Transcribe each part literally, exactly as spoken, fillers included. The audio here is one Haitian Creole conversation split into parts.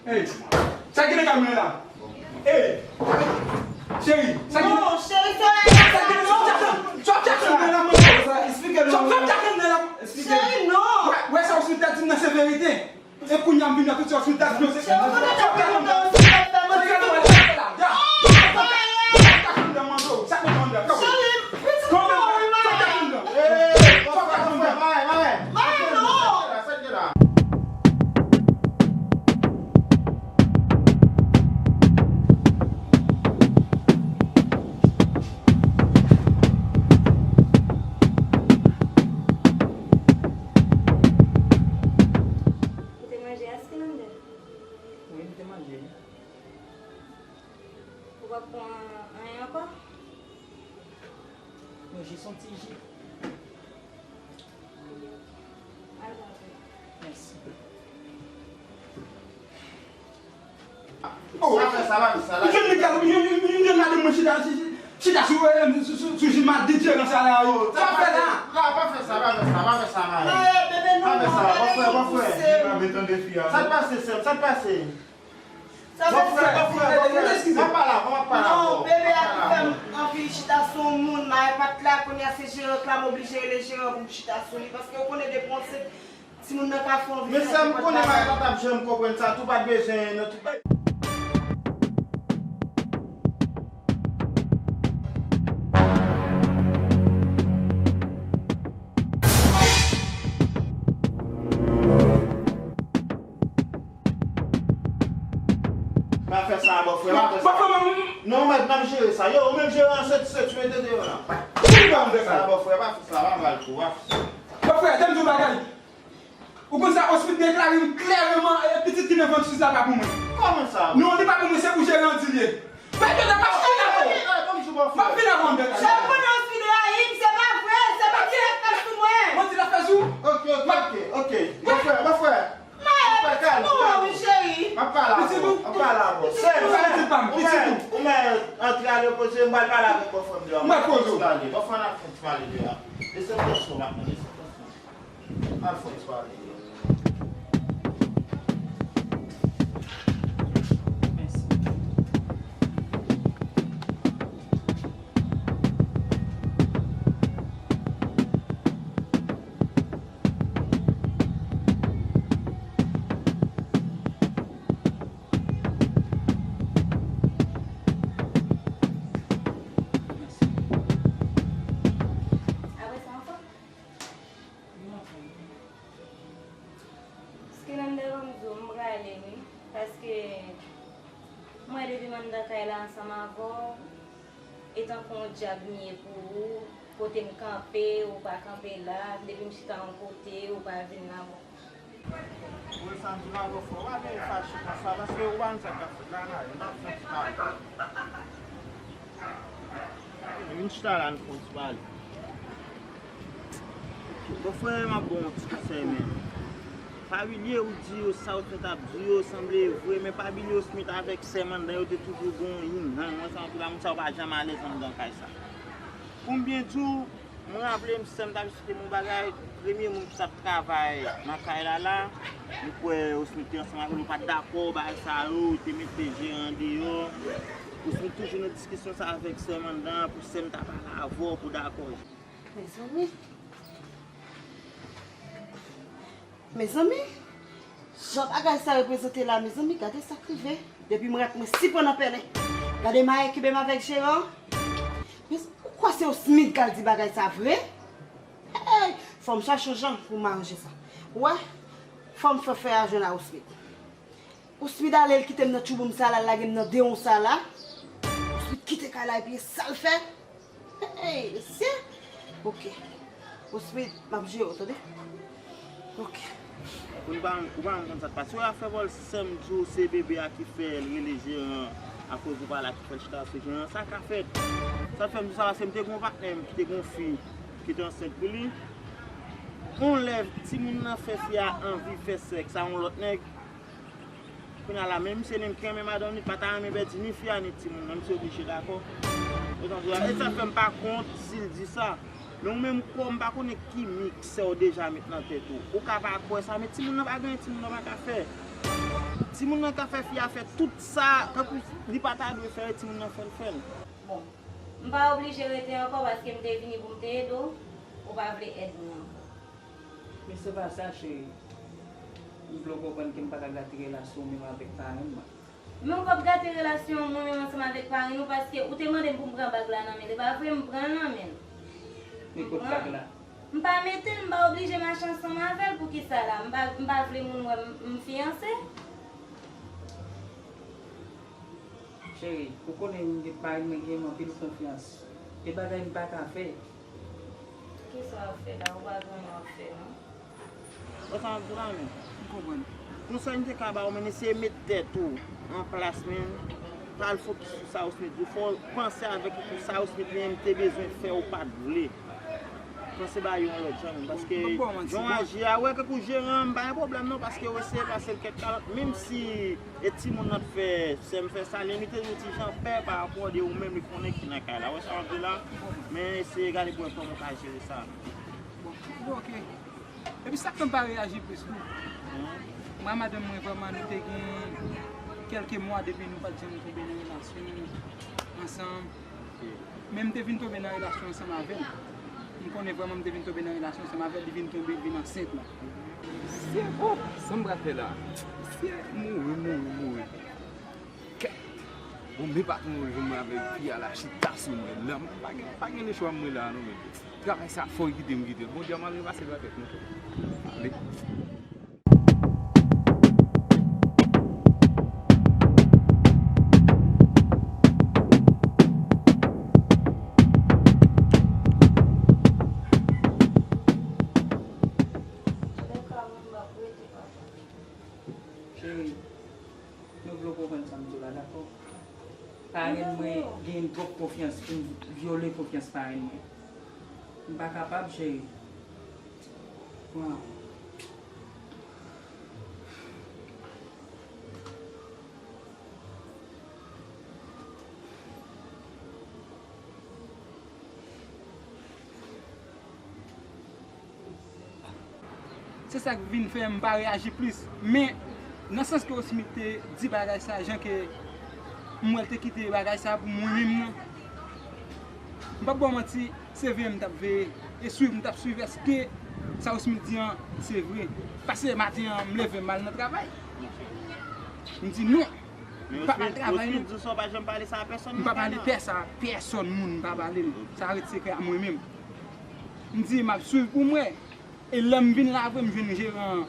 Ey, sa ki nan kay mwen la? Ey, cheri, sa ki nan... Non, cheri, sa w ap fè la? Sa ki nan... Sa w ap fè la, manman? Sa w ap fè la? Sa w ap fè la? Cheri, non. Wè, wè sa w sou tèt di m nan se verite. E kounye a m vin nan tout sa w sou tèt di m nan se... Cheri, ou konnen depi lontan w sou tèt fè manti. Sa w ap fè la? Sa w ap fè la? Cheri, pitit mwen, wi, mwen. Ey, bòfrè, bòfrè, mare, mare. Mare, non. Ou te manje, Escalander? Wi, m te manje. Ou p ap pran anyen ankò? Non, jis yon ti ji. Al pran pou ou. Mèsi. Oh, pa fè sa, pa fè sa, la. Yon nèg la, yon, yon, yon, yon nèg la, mwen chita, chita, chita sou, eh, sou, sou, sou ji mal diferan sa la, yo. Sa pa fè la. La, pa fè sa, pa fè sa, pa fè sa, mari. Eh, bebe, non, pa fè sa, non, bòfrè, bebe, bòfrè. Sa k pase, sè m? Sa k pase? Sa vle di... Bòfrè, bòfrè, bòfrè. M ap pale avè w, m ap pale avè w. Non, bebe a ki fè m anvi chita sou yon moun, mari pa t la, kounye a se jeran k la, m oblije rele jeran pou m chita sou li, paske w konnen depi w ansent, timoun nan ka fè yon vi... Men sè m, konnen mari pa t ap janm konprann sa tou, pa t bezwen nan tout bagay. Pa fè sa, bòfrè, pa fè sa. Bòfrè, mwen... Non, mèt, n ap jere sa. Yo, ou menm jere an, se, se tu mete deyò la. Fini ba m de sa, bòfrè, pa fè sa, pa mal kou, pa fè sa. Bòfrè, tande yon bagay. Ou konn sa, Oswit deklare m klèman, e, pitit ki nan vant Suze la pa pou mwen. Kòman sa? Non, li pa pou mwen, se pou jere an di l ye. Mèt, yo ta pa fin avè w. M ap fin avè w, mèt. Sa w konnen Oswit rayi m, se pa vre, se manti l ap fè sou mwen. Manti l ap fè sou ou? Ok, ok, ok, ok. Bòfrè, bòfrè. Bòfrè, kalm, kalm. Wi, cheri. M ap pale avè w, m ap pale avè w. Sè m, sè m, pitit pa m, pitit ou. Ou mèt antre al repoze, m pral pale avèk bòfrè m deyò. M ap poze w. Bòfrè, n ap fè ti pale deyò. Lese m fè sou, m ap lese m fè sou. Al fè ti pale. Mèsi. Apre sa ankò? Skelande, ban m di w, m prale wi. Paske m wè depi m anndan kay la ansanm avè w, e tankou yon dyab m ye pou ou. Kote m kanpe, ou pa kanpe la. Depi m chita yon kote, ou pa vin la. Bon. Wi, sa m di w la, bòfrè, w pa vin fache konsa, paske ou pa konn sa k ap fèt la, n a, n ap fè ti pale. Vin chita la, n fè yon ti pale. Bòfrè, m ap ba w yon ti konsèy, men. Pa bliye ou di yo sa ou fèt ap di yo, sanble vre, men pa bliye Osmith avèk sè m anndan yo te toujou gen yon ying yang ansanm, anpil moun sa yo pa janm alèz anndan kay sa. Pou m byen di w, mwen raple m sè m t ap eksplike m yon bagay, premye moun ki t ap travay nan kay la la, m kwè Osmith te ansanm avè l, yo pa t dakò, bagay sa yo, te mete jeran deyò. Osmith toujou nan diskisyon sa avèk sè m anndan pou sè m ta pale avè w pou dakò. Mezanmi. Mezanmi. Jan bagay sa yo prezante la, mezanmi, gade sa k rive. Depi m ret mwen sipo nan pèlen. Gade mayenkibe m avèk jeran. Men ou kwè se Osmith k al di bagay sa vre? Hey! Fò m chache yon jan pou m aranje sa. Ou wè? Fò m fè fè a jwenn a Osmith. Osmith ale, l kite m nan tchouboum sa la, l lage m nan dewon sa la. Osmith kite kay la epi e sa l fè. Hey, mesye. Ok. Osmith, m ap jere w, tande? Ok. Ou pa, ou pa konn sa k pase. Wè afè vòl sè m di w se bebe a ki fè l rele jeran akoz ou pa la ki fè l chita sou jeran. Sa ka fèt. Sa fè m di w sa paske m te gen yon patnè m ki te gen yon fi ki te ansent pou li. Yon lè timoun nan fè fi a anvi fè sèks a yon lòt nèg. Kounye a la, men misye menm ki renmen madanm li, pa ta renmen pèdi ni fi a, ni timoun nan, misye oblije dakò. Ou tande a? E sa fè m pa kont si l di sa. Men ou menm kò, m pa konnen ki miksè w deja met nan tèt ou. Ou ka pa kwè sa, men timoun nan pa gen, timoun nan pa ka fè. Timoun nan ka fè fi a fè tout sa, tankou li pa ta dwe fè, timoun nan fè l fè l. Bon, m pa oblije rete ankò paske m te vini pou m te ede w, ou pa vle èd mwen ankò. Men se pa sa, cheri. M vle w konprann ke m pa ka gate relasyon w menm avèk parenn mwen. Men w p ap gate relasyon mwen menm ansanm avèk parenn ou paske ou te mande m pou m pran bag la nan men l, e pa vre? M pran l nan men l. Men kot bag la? M pa mete l, m pa oblije mache ansanm avè l. Poukisa la? M pa, m pa vle moun wè m, m fiyanse? Cheri, ou konnen m gen, parenn mwen gen m anpil konfyans. Gen bagay m pa ka fè. Kisa w ap fè la? Ou pa gen anyen w ap fè non. Wè sa m ap di w la menm? M konprann. Konsèy m te ka ba w, men eseye met tèt ou an plas, men pa al fokis sou sa Will Smith di w. Fò w panse avèk ou pou sa Will Smith li menm te bezwen fè ou pa t vle. Panse ba yo yon lòt jan menm, paske jan w aji a, wè kèk ou jeran an, m pa gen pwoblèm non, paske w eseye pase l kèk kalòt, menm si e timoun nan t fè sè m fè sa, li te yon ti jan pè pa rapò de ou menm, li konnen ki nan kay la. Wè sa m ap di w la? Men eseye gade pou wè kòman w ka jere sa. Bon, bon, ok. Epi sa k fè m pa reyaji plis tou. Mwen ak madanm mwen vrèman nou te gen kèlke mwa depi nou pa t janm tonbe nan relasyon ansanm. Men m te vin tonbe nan relasyon ansanm avè l. M konnen vrèman m te vin tonbe nan relasyon ansanm avè l, li vin tonbe, li vin ansent la. Mesye, oh, sa m pral fè la? Mesye, mouri, mouri, mouri. Kèt! Bon, men patwon mwen jwenn mwen avèk fi a la chita sou mwen. La, m pa gen, pa gen lechwa mwen la non, men. Travay sa fò, kite m kite l. Bondye a mal repase l pa fèt non. Ale. Cheri, mwen vle w konprann sa m di w la, dakò? Parenn mwen gen twòp konfyans pou m vyole konfyans parenn mwen. M pa kapab, cheri. Waw. Se sa k vin fè m pa reyaji plis. Men, nan sans ke Will Smith te di bagay sa, jan ke m wè l te kite bagay sa pou mwen menm nan, m p ap ba w manti, se veye m t ap veye. E swiv m t ap swiv èske sa Will Smith di an se vre. Paske maten an, m leve m al nan travay. M di non. M pa al travay non. M pa pale pè sa a pèsòn moun, m pa pale l. Sa ret sekrè a mwen menm. M di m ap swiv pou m wè. E lè m vin la vre, m jwenn jeran an.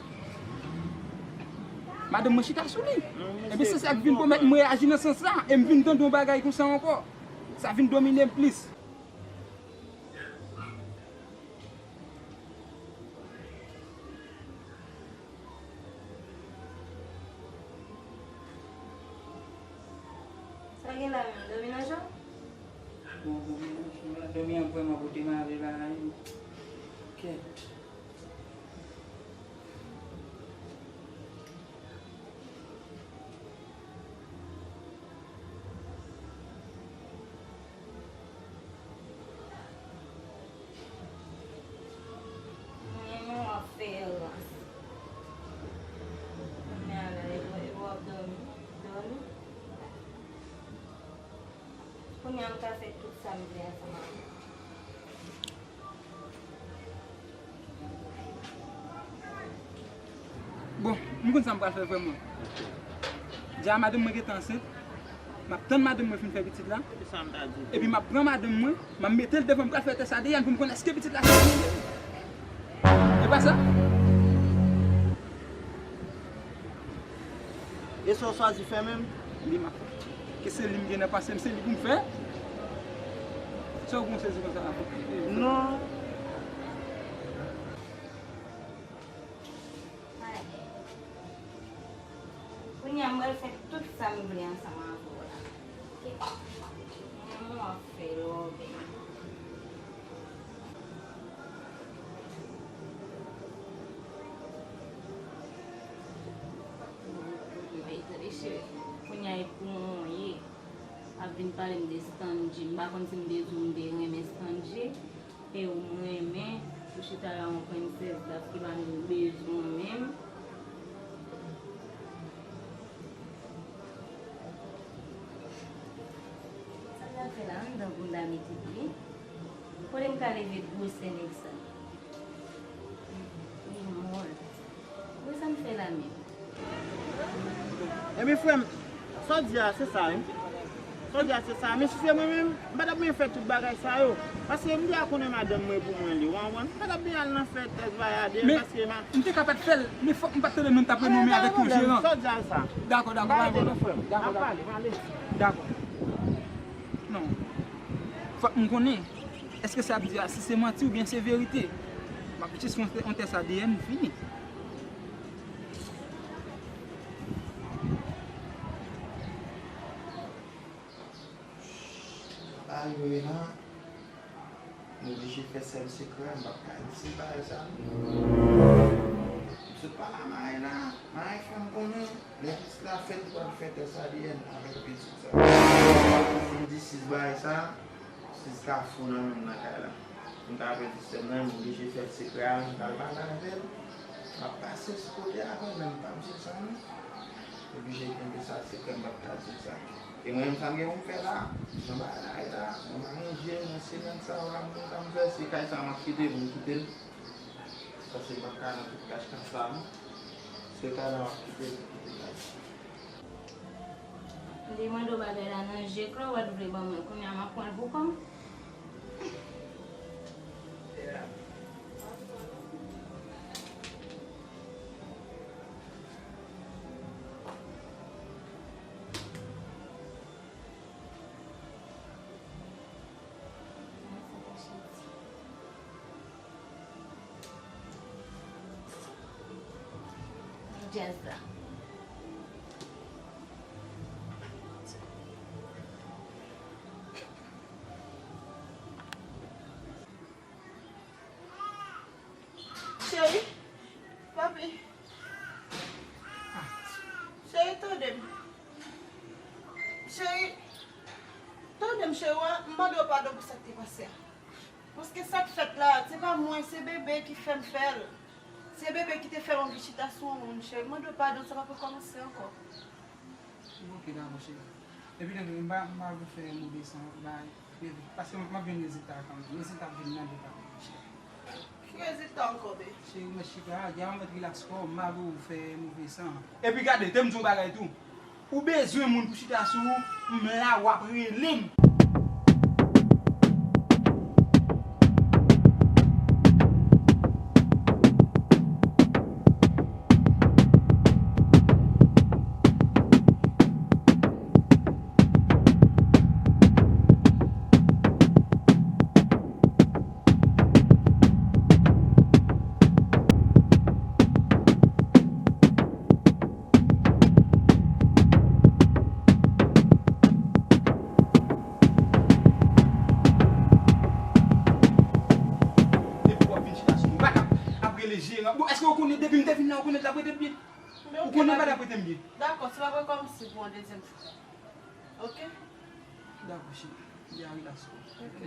Madanm mwen chita sou li. Ebyen se sa k vin pèmèt m reyaji nan sans sa. E m vin tande yon bagay konsa ankò. Sa vin domine m plis. Sa gen la menm, dòmi nan janm? Bon, dòmi nan janm la, dòmi an vrèman pote m ale la, kèt. Mwen menm w ap fè rans. Kounye a la, e w ap dòmi. Dòmi. Kounye a m ka fè tout sa m vle ansanm avè w. Bon, m konn sa m pral fè vrèman. Dja madanm mwen gentan ansent. M ap tann madanm mwen fin fè pitit la. Epi m ap pran madanm mwen, m ap mete l devan m, pral fè tès A D N pou m konn èske pitit la se mwen li ye. E pa sa? E sa w chwazi fè menm? Li m ap fè. Ke se li m gen nan pase m, se li pou m fè. Sa w gon sezi konsa la? Non. Kounye a m pral fè tout sa m vle ansanm avè w la. Oke? Mwen menm w ap fè lòbèy. Ay, tande cheri, kounye a e pou mwen w ye. Ap vin pale m de Stanji. M pa konn si m te di w m te renmen Stanji. E ou m renmen, ou chita la yon prensès dat ki pa menm bezwen w menm. Fè la anndan bounda mete pye. Kote m ka leve gwosè nèg sa? Li mò. Bon, sa m fè la menm? Ebyen, frè m, sa w di a, se sa, wi. Sa w di a, se sa. Men si se mwen menm, m pa t ap byen fè tout bagay sa yo. Paske m deja konnen madanm mwen pou mwen li, w konprann? M pa t ap byen al nan fèt, èsvayade, paske ma- M te ka pa t fè l, men fòk m pa t tande non m t ap renonmen avèk yon jeran. Sa w di a, se sa. Dakò, dakò, pa gen pwoblèm. Dakò, dakò. Dakò. Non. Fòk m konnen, èske sa ap di a, si se manti oubyen se verite? M ap jis fè yon tès A D N, fini. Ay, Rena, m oblije fè sèm sekrè, m p ap ka di sis bagay sa non. M sot pale a Mayen la, Mayen fè m konnen, lè pitit la fèt, li pral fè tès A D N avèk pitit sa. Si m di sis bagay sa, sis ka fou nan menm nan kay la. M ka pèdi sèm nan, m oblije fè l sekrè a, m pral pale avè l. M ap pase sou kote avè l, men m p ap di l sa non. M oblije kenbe sa sekrè, m p ap ka di l sa. E mwen menm sa m gen pou m fè la, jan bagay la ye la, mwen pa gen je nan semèn sa yo la, mwen pa m fè, se kay sa m ap kite, m kite l. Paske m p ap ka nan tout kachkach sa non. Se kay la m ap kite l, m kite kay. M te mande w bagay la nan je klè, w pa t vle ban mwen. Kounye a m ap pran l pou kò m. Djaz la. Cheri, papi. Cheri, tande m. Cheri, tande m, cheri, w a, m mande w padon pou sa k te pase a. Paske sa k fèt la, se pa mwen, se bebe ki fè m fè l. Se bebe ki te fè m anvi chita sou yon moun, cheri. M mande w padon, sa p ap rekòmanse ankò. Ok, dakò, cheri. Epi, tande, m pa, m pa vle fè move san bay bebe. Paske m, m ap jwenn rezilta a kanmenm. Rezilta ap vin nan de pa, cheri. Ki rezilta ankò, be? Cheri, ou mèt chita, deja ou mèt rilaks kò w, m pa vle w fè move san. Epi gade, te m di w yon bagay tou. Ou bezwen moun pou chita sou ou, m la, w ap rele m. Depi w ap vin chita sou mwen, m pa t ap, ap rele jeran. Bon, èske w konnen depi m te vin la, w konnen l t ap rete m byen? Ou konnen pa t ap rete m byen. Dakò, se pa vre kòmsi pou yon dezyèm fwa. Ok? Dakò, cheri. Byen rilaks. Ok.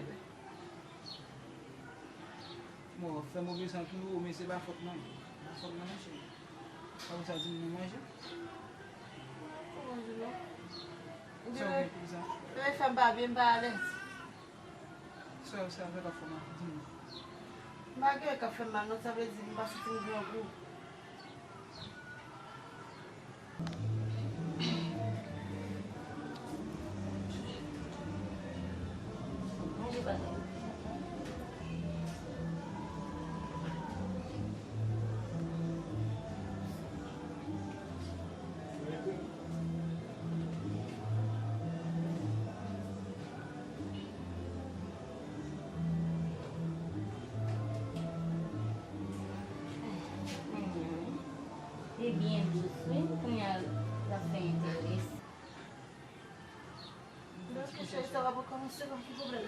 Bon, fè move san tou, men se pa fòt mwen. Se pa fòt mwen non, cheri. Sa pou sa di m nou manje? Ou manje non. Sa w gen pou sa? Bebe fè m pa byen, m pa alèz. Sa, sa, sa k ap fè w mal? Di m. M pa gen anyen k ap fè m mal non, sa vle di m pa santi m grangou. Li byen dous, wi. Kounye a, l ap fè enterese. Donk, cheri, sa va pou kòmanse, pa gen pwoblèm.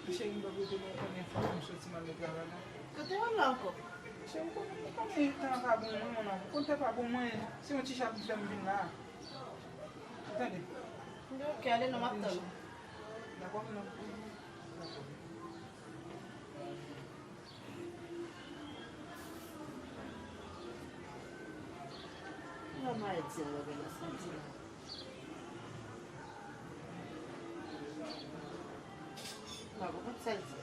Cheri, m pa pote mwen konnen fòk m soti m al nan travay la. Kote w al la ankò? Cheri, m konnen, m konnen tan an pa bon mwen, mon amour. Konn fè pa bon mwen, se yon ti chat ki fè m vin la. Ou tande? Ok, ale non, m ap tann ou. Dakò, non. Dakò. Nòmal, ti an lòbè la, sa di la. Sa l di.